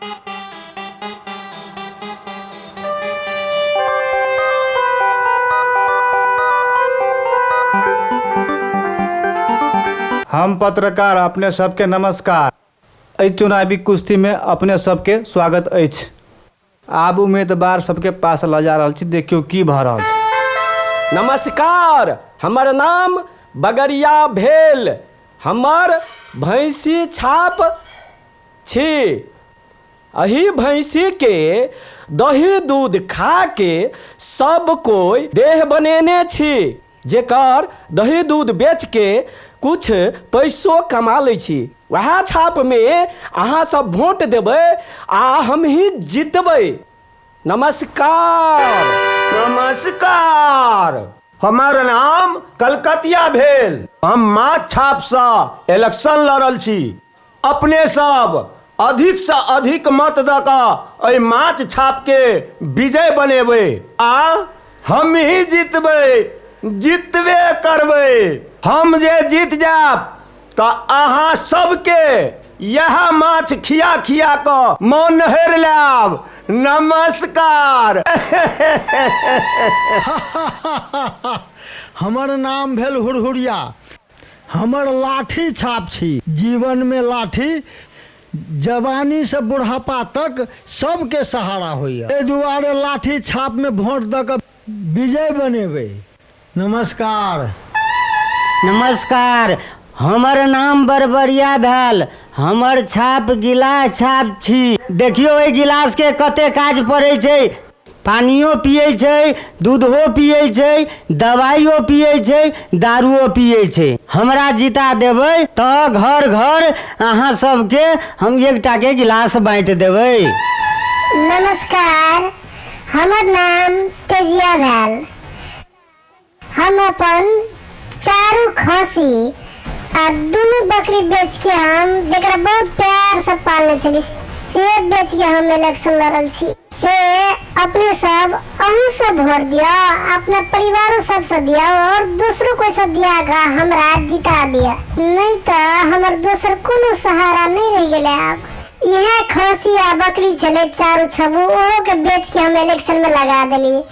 हम पत्रकार अपने सबके नमस्कार। एहि चुनावी कुश्तीमे अपने सबके स्वागत अछि। आब उम्मीदवार सबके पास लऽ जा रहल छी, देखियौ की भऽ रहल छै। नमस्कार, हमर नाम बगरिया भेल, हमर भैंसी छाप छी। एहि भैंसीके दही दूध खाके सब कोइ देह बनेने छी, जेकर दही दूध बेचके कुछ पैसो कमा लै छी। वएह छापमे अहाँ सब वोट देबै आ हमही जीतबै। नमस्कार। नमस्कार, हमर नाम कलकतिया भेल। हम माछ छापसँ इलेक्शन लड़ल छी। अपने सब अधिकसँ अधिक मत दऽ कऽ एहि माछ छापके विजय बनेबै आ हमही जीतबै, जीतबे करबै। हम जे जीत जायब तऽ अहाँ सबके इएह माछ खिया खिया कऽ मन हेर लायब। नमस्कार। हमर नाम भेल हुरहुरिया। हमर लाठी छाप छी। जीवनमे लाठी जवानीसँ बुढ़ापा तक सभके सहारा होइए। एहि दुआरे लाठी छापमे वोट दऽ कऽ विजय बनेबै। नमस्कार। नमस्कार। हमर नाम बरबरिया भेल। हमर छाप गिलास छाप छी। देखियौ एहि गिलासके कते काज पड़ै छै। पानियो पियै छै, दूधो पियै छै, दवाइयो पियै छै, दारुओ पियै छै। हमरा जिता देबै तऽ घर घर अहाँ सबके हम एकटाके गिलास बाँटि देबै। नमस्कार, हमर नाम तेजिया भेल। हम अपन चारू खसी आ दुनू बकरी बेच के हम जकरा बहुत प्यार से पालने छली से बेच के हम इलेक्शन लड़ल छी। से अपने सब अहूँ सब वोट दिया, अपना परिवारो सबसे दिया और दोसरो कोई से दिया के हमरा जिता दिया, नहीं तो हमर दोसर कोनो सहारा नहीं रह गेलै आब। इएह खसी आ बकरी छलै चारू छबू, ओहो के बेच के हम इलेक्शन में लगा देलियै।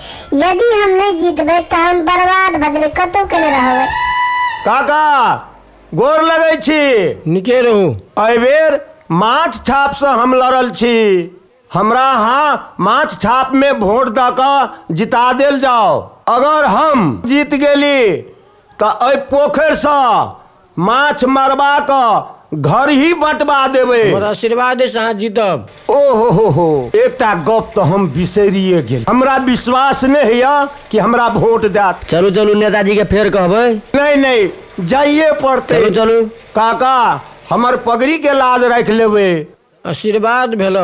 यदि हम नहि जीतबै तऽ हम बर्बाद भऽ जेबै, कतौ के नहि रहबै। काका, गोर लगै छी। नीके रहू। एहिबेर माछ छापसँ हम लड़ल छी। हमरा अहाँ माछ छापमे वोट दऽ कऽ जिता देल जाउ। अगर हम जीत गेली तऽ एहि पोखरिसँ माछ मरबा कऽ घर ही बँटबा देबै। हमर आशीर्वाद अछि अहाँ जीतब। ओ हो हो हो, एकटा गप तऽ हम बिसरिए गेल। हमरा विश्वास नहि होइए कि हमरा वोट देत। चलू चलू, नेताजी के फेर कहबै। नहि नहि, जाइए पड़तै। चलू चलू। काका, हमर पगड़ी के लाज राखि लेबै। आशीर्वाद भेल।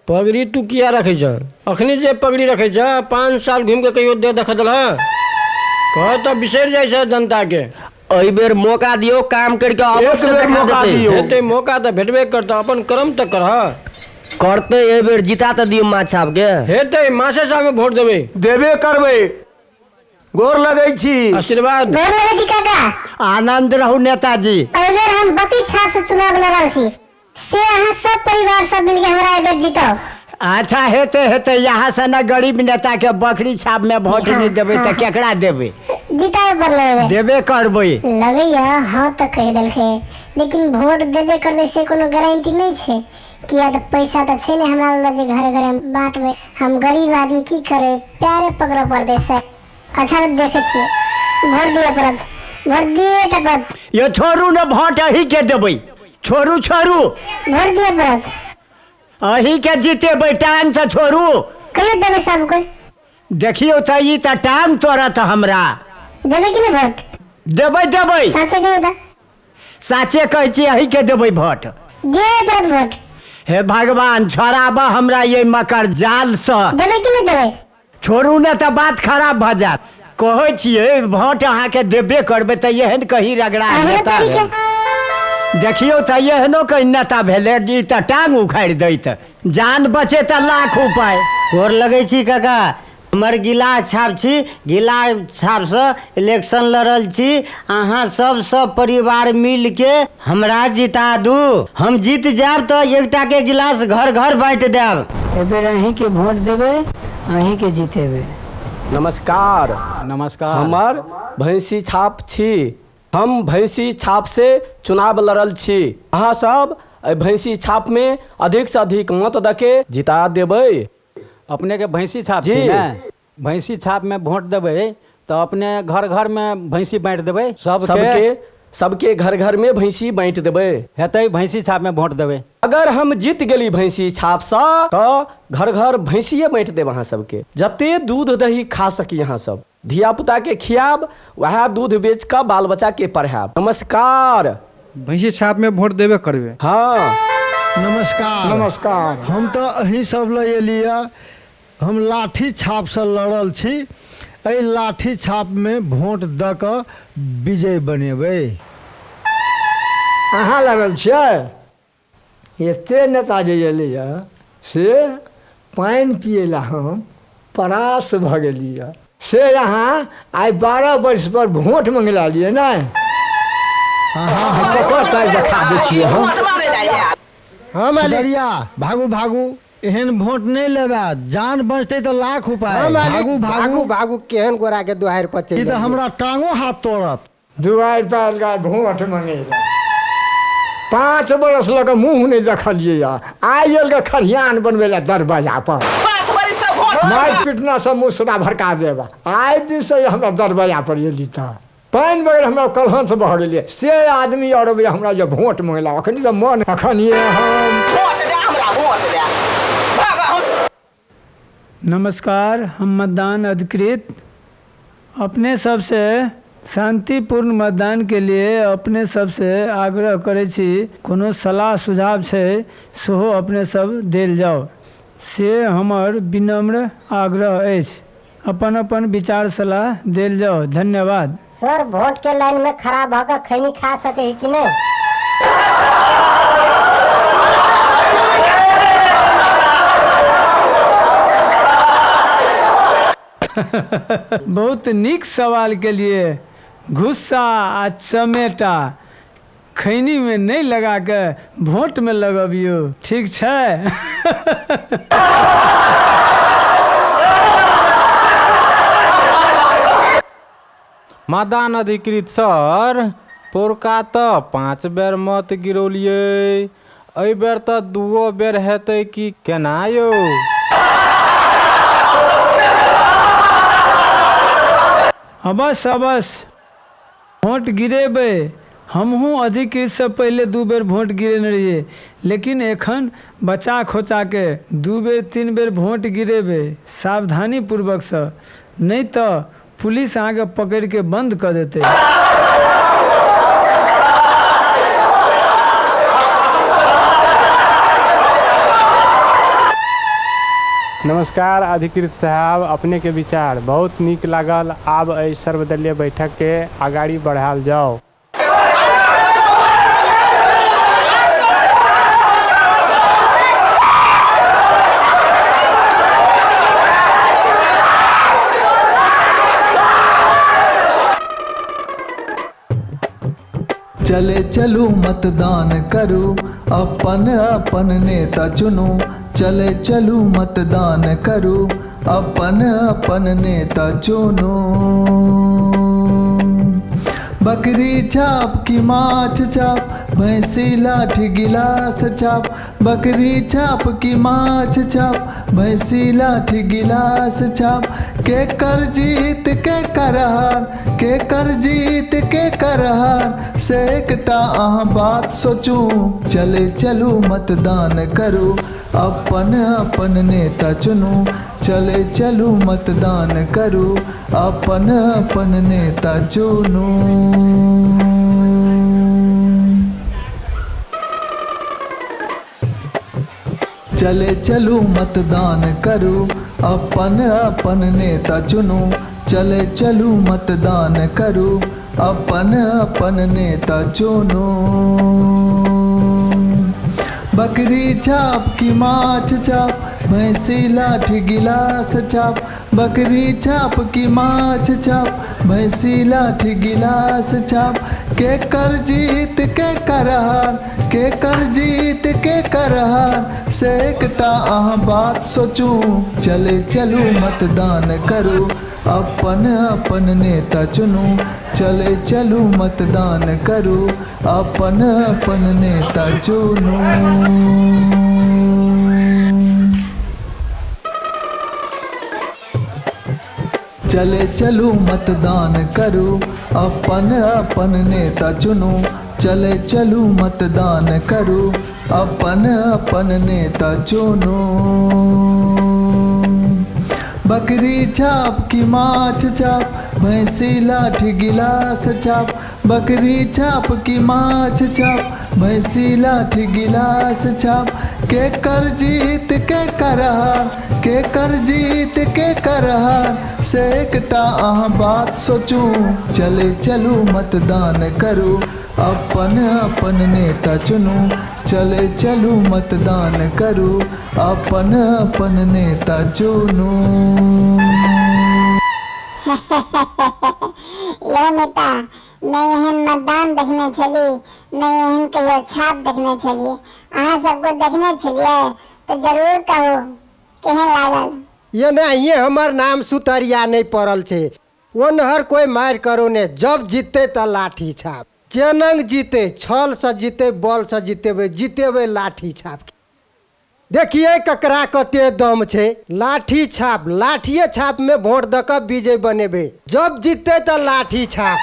पगड़ी तू किया रखै छह? अखनी जे पगड़ी रखै छह, 5 साल घूमि के कहियो दे देख देलह? कह तऽ बिसरि जाइ छै जनता के। एहि बेर मौका दियौ, काम करके अवश्य एक बेर देखा मौका देतै। दियौ। हेतै मौका तऽ भेटबे करतै, अपन कर्म तऽ करह। करतै, एहि बेर जिता तऽ दियौ माछ छाप के। हेतै, माछे साहब में वोट देबै। देबे करबै। गोर लगै छी। आशीर्वाद। गोर लगै छी काका। आनंद रहू नेताजी। एहि बेर हम बकरी छाप से चुनाव लड़ल छी, से अहाँ सब परिवार सब मिलके हमरा एहि बेर जिताउ। अच्छा हेतै हेतै, यहाँ से न गरीब नेता के बकरी छाप में वोट नहीं देबै तऽ केकरा देबै? जितावे पड़लै एहि बेर। देबे करबै। लगैया हँ तऽ कहि देलकै, लेकिन वोट देबे करबै से कोनो गारंटी नहि छै, किया तऽ पैसा तऽ छै नहि हमरा लग जे घरे घरे हम बाँटबै। हम गरीब आदमी की करबै, पैरे पकड़ऽ पड़तै से। अच्छा तऽ देखै छियै, वोट दिअ पड़त, वोट दिए टा पड़त। यो छोड़ू ने, वोट अही के देबै। छोड़ू छोड़ू, वोट दिअ पड़त। अही के जीतेबै, टांग से छोड़ू। कहियो देबै सब कोइ। देखियौ तऽ ई तऽ टांग तोड़त हमरा। देबै कि नहि वोट? देबै देबै। साचे कहियौ तऽ। साचे कहै छी, अही के देबै वोट। दिए पड़त वोट। हे भगवान, छोड़ाबऽ हमरा ये मकर जाल सँ। देबै कि नहि देबै? छोड़ू ने तऽ बात खराब भऽ जायत। कहै छियै वोट अहाँके देबे करबै तऽ एहन कही रगड़ा एहनो नेता तरीके? भेल। देखियौ तऽ एहनो कही नेता भेलै, ई तऽ टांग उखाड़ि दैत। जान बचे तऽ लाख उपाय। गोर लगै छी काका। हमर गिलास छाप छी, गिलास छापसँ इलेक्शन लड़ल छी। अहाँ सब सब परिवार मिलके हमरा जिता दू। हम जीत जायब तऽ एकटाके गिलास घर घर बाँटि देब। एहि बेर अहीँके वोट देबै, अहीँके जितेबै। नमस्कार। नमस्कार। हमर भैंसी छाप छी। हम भैंसी छाप से चुनाव लड़ल छी। अहाँ सब एहि भैंसी छाप में अधिक से अधिक मत दके जिता देबै। अपने के भैंसी छाप जी। छी ने? भैंसी छाप में वोट देबै तऽ अपने घर घर में भैंसी बाँटि देबै सबके। सबके सबके घर घर में भैंसी बाँटि देबै। हेतै, भैंसी छाप में वोट देबै। अगर हम जीत गेली भैंसी छापसँ तऽ घर घर भैंसिए बाँटि देब अहाँ सबके। जते दूध दही खा सकी अहाँ सब धिया पुता के खियाब, वएह दूध बेच कऽ बाल बच्चा के पढ़ायब। नमस्कार। भैंसी छाप में वोट देबे करबै। हाँ। नमस्कार। नमस्कार। हम तऽ अहीं सब लए एलियै। हम लाठी छापसँ लड़ल छी। एहि लाठी छापमे वोट दऽ कऽ विजय बनेबै। अहाँ लगल छियै? एते नेता जे एलैए से पानि पियै लए हम परास भऽ गेलियै, से अहाँ आइ 12 वर्ष पर वोट मंगै लए एलियै ने? अहाँ ककर ताइ देखा दै छियै हम? हाँ मालिक। डरिया भागू भागू, एहन वोट नहि लेबै। जान बचतै तऽ लाख उपाय। हाँ मालिक। भागू भागू भागू, भागू, केहन गोरा के दुआरि पर ई चलि तऽ गेलियै। हमरा टांगो हाथ तोड़त। दुआरि पर आयल वोट मंगै लए, 5 बरस लऽ कऽ मुँह नहि देखलियै। आइ आयल के खरियान बनबै लए दरवाजा पर। मारि पिटना सब मुसरा भड़का देब। आइ दिनसँ हमरा दरवाजा पर एली तऽ पानि बगैर हमरा कलहंस भऽ गेलियै, से आदमी आओर अबैया हमरा जे वोट मंगला। अखनी तऽ मन अखनिये हम। नमस्कार, हम मतदान अधिकृत अपने सबसे शांतिपूर्ण मतदान के लिए अपने सबसे आग्रह करै छी। कोनो सलाह सुझाव छै सेहो अपने सब देल जाउ, से हमर विनम्र आग्रह अछि। अपन अपन विचार सलाह देल जाउ। धन्यवाद। सर, वोट के लाइन में खड़ा भऽ कऽ खैनी खा सकै ही कि नहि? बहुत नीक सवाल के लिए। गुस्सा आ चमेटा खैनी में नहि लगा के वोट में लगबियौ, ठीक छै? मतदान अधिकृत सर, पोरका तऽ 5 बेर मत गिरौलियै, एहि बेर तऽ 2 बेर हेतै कि केना यौ? अवश्य अवश्य वोट गिरेबै। हमहूँ अधिकृतसँ पहिले 2 बेर वोट गिरेने रहियै, लेकिन एखन बचा खोचा के 2 बेर 3 बेर वोट गिरेबै सावधानी पूर्वकसँ, नहि तऽ पुलिस अहाँके पकड़ि के बंद कऽ देतै। नमस्कार अधिकृत साहब, अपने के विचार बहुत नीक लागल। आब एहि सर्वदलीय बैठक के अगाड़ी बढ़ायल जाओ। चले चलू मतदान करू, अपन अपन नेता चुनू। चले चलू मतदान करू, अपन अपन नेता चुनू। बकरी छाप की माछ छाप, भैंसी लाठी गिलास छाप। बकरी छाप की माछ छाप, भैंसी लाठी गिलास छाप। के कर जीत के कर हार, के कर जीत के कर हार, से एकटा अहाँ बात सोचू। चले चलू मतदान करू, अपन अपन नेता चुनू। चले चलू मतदान करू, अपन अपन नेता चुनू। चले चलू मतदान करू, अपन अपन नेता चुनू। चले चलू मतदान करू, अपन अपन नेता चुनू। बकरी छाप की माछ छाप, भैंसी लाठी गिलास छाप, बकरी छाप की माछ छाप, भैंसी लाठी गिलास छाप, के कर जीत के कर हार, के कर जीत के कर हार, से एकटा अहाँ बात सोचू, चले चलू मतदान करू, अपन अपन नेता चुनू, चले चलू मतदान करू, अपन अपन नेता चुनू। चले चलू मतदान करू, अपन अपन नेता चुनू, चले चलू मतदान करू, अपन अपन नेता चुनू। बकरी छाप की माछ छाप, भैंसी लाठी गिलास छाप, बकरी छाप की माछ छाप, भैंसी लाठी गिलास छाप, के कर जीत के कर हार, के कर जीत के कर हार, से एकटा अहाँ बात सोचू, चले चलू मतदान करू, अपन अपन नेता चुनू, चले चलू मतदान करू, अपन अपन नेता चुनू। यौ नेता, नहि एहन मतदान देखने छली, नहि एहन कहियो छाप देखने छलियै। अहाँ सबको देखने छलियै तऽ जरूर कहू केहन लागल। ये नहीं हमर नाम सुतरिया नहीं पड़ल छै, ओनहर कोई मारि करो ने, जब जीतते तऽ लाठी छाप, चेनंग जीते, छल से जीते, बल से जीतेबै, जीतेबै लाठी छाप। देखिए ककरा कते दम छै, लाठी छाप, लाठिए छाप में वोट दऽ कऽ विजय बनेबै, जब जीतते तऽ लाठी छाप।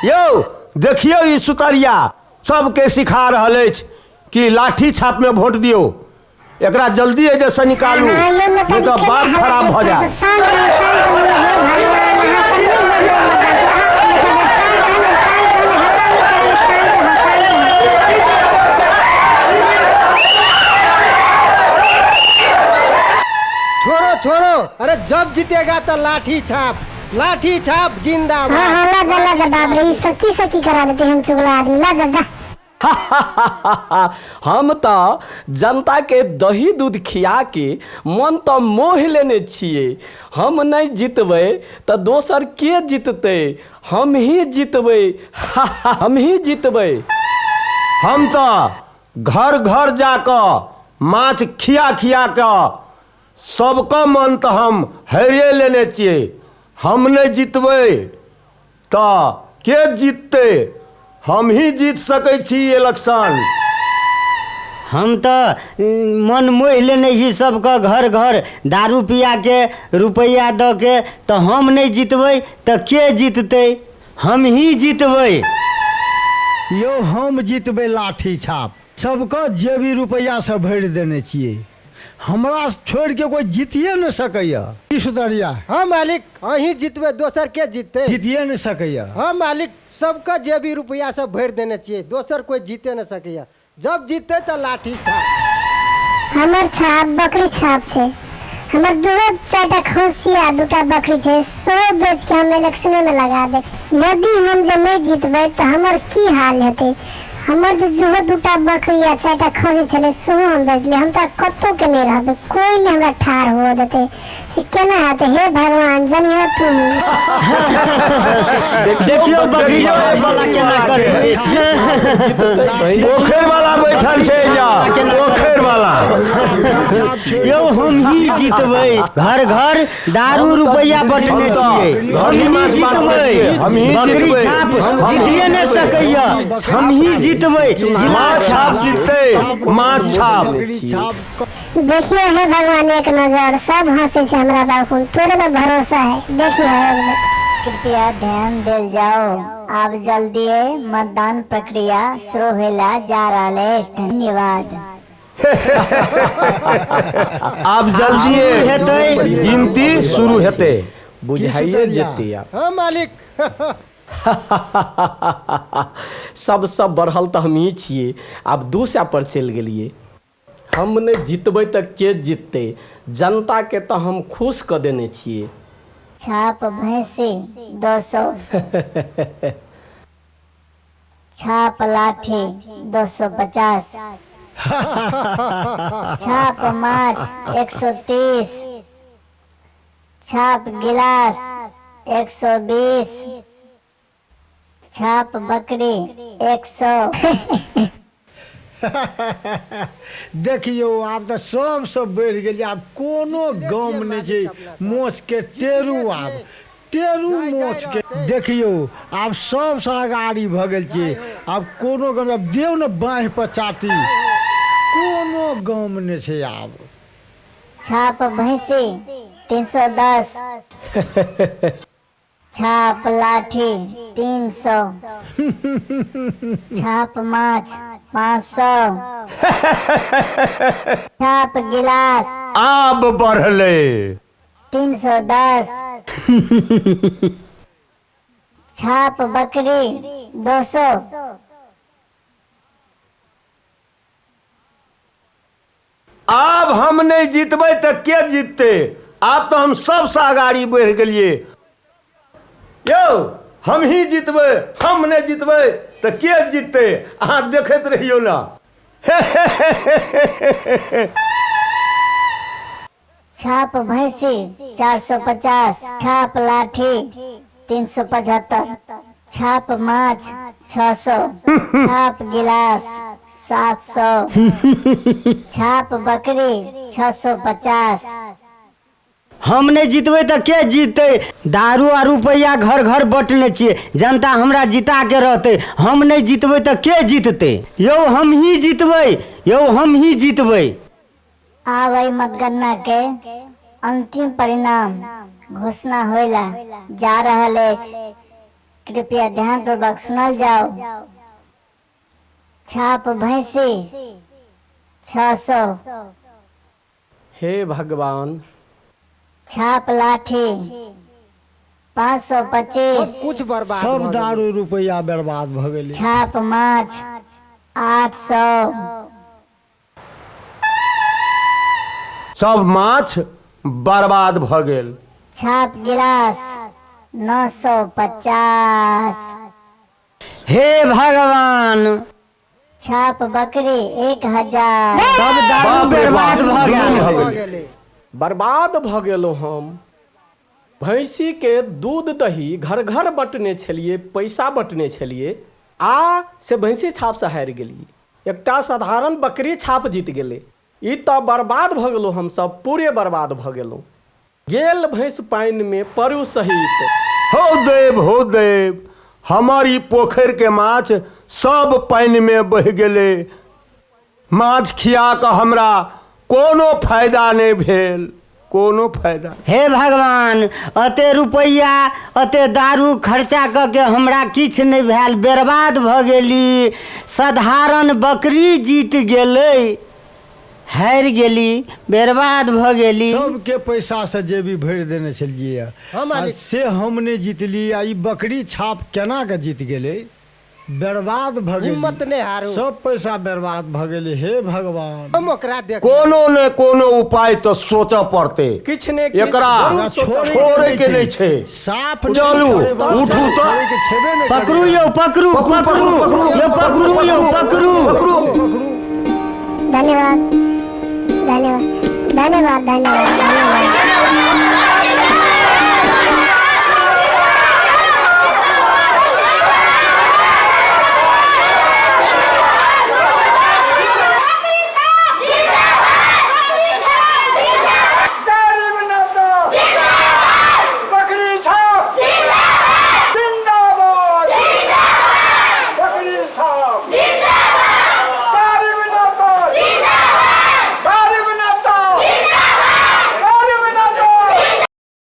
यौ देखियौ ई सुतरिया सबके सिखा रहल अछि कि लाठी छाप में वोट दियौ, एकरा जल्दी एहिसँ निकालू, नहीं तऽ बात खराब भऽ जायत। छोड़ो छोड़ो, अरे जब जीतेगा तो लाठी छाप, लाठी छाप जिंदाबाद। हाँ हाँ, ला जा ला जा, बाप रे, ई सब की करा देते हम चुगला आदमी, ला जा जा। हम तऽ जनता के दही दूध खिया के मन तऽ मोहि लेने छियै, हम नहि जीतबै तऽ दोसर के जीततै, हम ही जीतबै, हम ही जीतबै। हम तऽ घर घर जाकऽ माछ खिया खिया कऽ सबके मन तऽ हम हैरे लेने छियै, हम नहि जीतबै तऽ के जीततै, हम ही जीत सकै छी इलेक्शन। हम तऽ मन मोहि लेने छी सबके, घर घर दारू पिया के रुपैआ दऽ के, तऽ हम नहि जीतबै तऽ के जीततै, हम ही जीतबै। यौ हम जीतबै लाठी छाप, सबके जेबी रुपैआ से भरि देने छियै, हमरा छोड़ के कोई जीतिए न सकैया। की सुतरिया? हाँ मालिक, अहीं जीतबै, दोसर के जीतते? जीतिए न सकैया। हाँ मालिक, सबके जेबी रुपैआ सब भरि देने छियै, दोसर कोई जीते न सकैया, जब जीतते तऽ लाठी छाप। हमर छाप बकरी छाप छै, हमर दूगो चारिटा खस्सी आ दूटा बकरी छै, सब बेच के हम इलेक्शने में लगा दे। यदि हम जे नहि जीतबै तऽ हमर की हाल हेतै? हमर जे जो दूटा बकरी आ चारिटा खस्सी छलै सेहो हम बेच दियै, हम तऽ कतहु के नहि रहबै, कोई नहि हमरा ठाढ़ हुअ देतै, से केना हेतै? हे भगवान जनिह तू। देखियौ बकरी छाप वाला केना करै छै, पोखरि वाला बैठल छै जा, पोखरि वाला। यौ हम ही जीतबै, घर घर दारू रुपैआ बटने छियै, हम ही जीतबै, बकरी छाप जीतिए नहि सकैया, हम ही जीतबै, माछ छाप जीततै, माछ छाप। देखियो हे भगवान एक नजर, सब हंसे छै हमरा बाबू, तोरे पर भरोसा है, देखियो एक बेर। कृपया ध्यान देल जाओ, आब जल्दीए मतदान प्रक्रिया शुरू होला जा रहल अछि। धन्यवाद। आब जल्दीए हेतै, गिनती शुरू हेतै, बुझाइए जेतै आब। हाँ मालिक। सबसँ बढ़ल तऽ हमही छियै, आब 200 पर चलि गेलियै। हम नहि जीतबै तऽ के जीततै, जनताके तऽ हम खुश कऽ देने छियै। छाप भैंसी 200, छाप लाठी 250, छाप माछ 130, छाप गिलास 120, छाप बकरी 100। देखियौ आब तऽ सबसँ बढ़ि गेल, आब कोनो गम नहि छै मोछके टेरू, आब टेरू मोछके देखियौ आब सबसँ अगाड़ी भऽ गेल छै। आब कोनो गम, आब देव ने बाँहि पर चाटी, कोनो गम नहि छै आब। छाप भैंसी 310, छाप लाठी 300, छाप माछ 500, छाप गिलास आब बढ़ले 310, छाप बकरी 200। आब हम नहि जीतबै तऽ के जीततै? आब तऽ हम सबसँ अगाड़ी बढ़ि गेलियै। यौ हम ही जीतबै, हम नहि जीतबै तऽ के जीततै? अहाँ देखैत रहियौ ने। छाप भैंसी 450, छाप लाठी 375, छाप माछ 600, छाप गिलास 700, छाप बकरी 650। हम नहि जीतबै तऽ के जीततै? दारू आ रुपैआ घर घर बँटने छियै, जनता हमरा जिता के रहतै। हम नहि जीतबै तऽ के जीततै? यौ हम ही जीतबै, यौ हम ही जीतबै। आब एहि मतगणना के अंतिम परिणाम घोषणा होइला जा रहल अछि। कृपया ध्यानपूर्वक सुनल जाओ। छाप भैंसी 600, हे भगवान। छाप लाठी 525, कुछ बर्बाद सब दारू रुपैआ बर्बाद भऽ गेलै। छाप माछ 800, सब माछ बर्बाद भऽ गेल। छाप गिलास 950। हे भगवान। छाप बकरी 1000। सब दारू बर्बाद भऽ गेल। बर्बाद भऽ गेलहुँ हम। भैंसीके दूध दही घर घर बँटने छलियै, पैसा बँटने छलियै, आ से भैंसी छापसँ हारि गेलियै। एकटा साधारण बकरी छाप जीत गेलै। ई तऽ बर्बाद भऽ गेलहुँ हमसभ, पूरे बर्बाद भऽ गेलहुँ। गेल भैंस पानिमे परू सहित। हो देव, हो देव, हमर ई पोखरिके माछ सब पानिमे बहि गेलै। माछ खिया कऽ हमरा कोनो फायदा नहि भेल, कोनो फायदा। हे भगवान, अते रुपैआ अते दारू खर्चा कऽ के हमरा किछु नहि भेल, बर्बाद भऽ गेली। साधारण बकरी जीत गेलै, हारि गेली, बर्बाद भऽ गेली। सबके पैसा से जेबी भरि देने छलियै, से हम नहि जीतली, आ ई बकरी छाप केना के जीत गेलै? बर्बाद भऽ गेल, हिम्मत नहि हारू, सब पैसा बर्बाद भऽ गेलै। हे भगवान, हम ओकरा देख कोनो ने कोनो उपाय तऽ सोचऽ पड़तै, किछु ने एकरा छोड़े के नहि छै। साफ चलू उठू तऽ, पकड़ू यौ, पकड़ू पकड़ू यौ, पकड़ू यौ, पकड़ू। धन्यवाद धन्यवाद धन्यवाद धन्यवाद।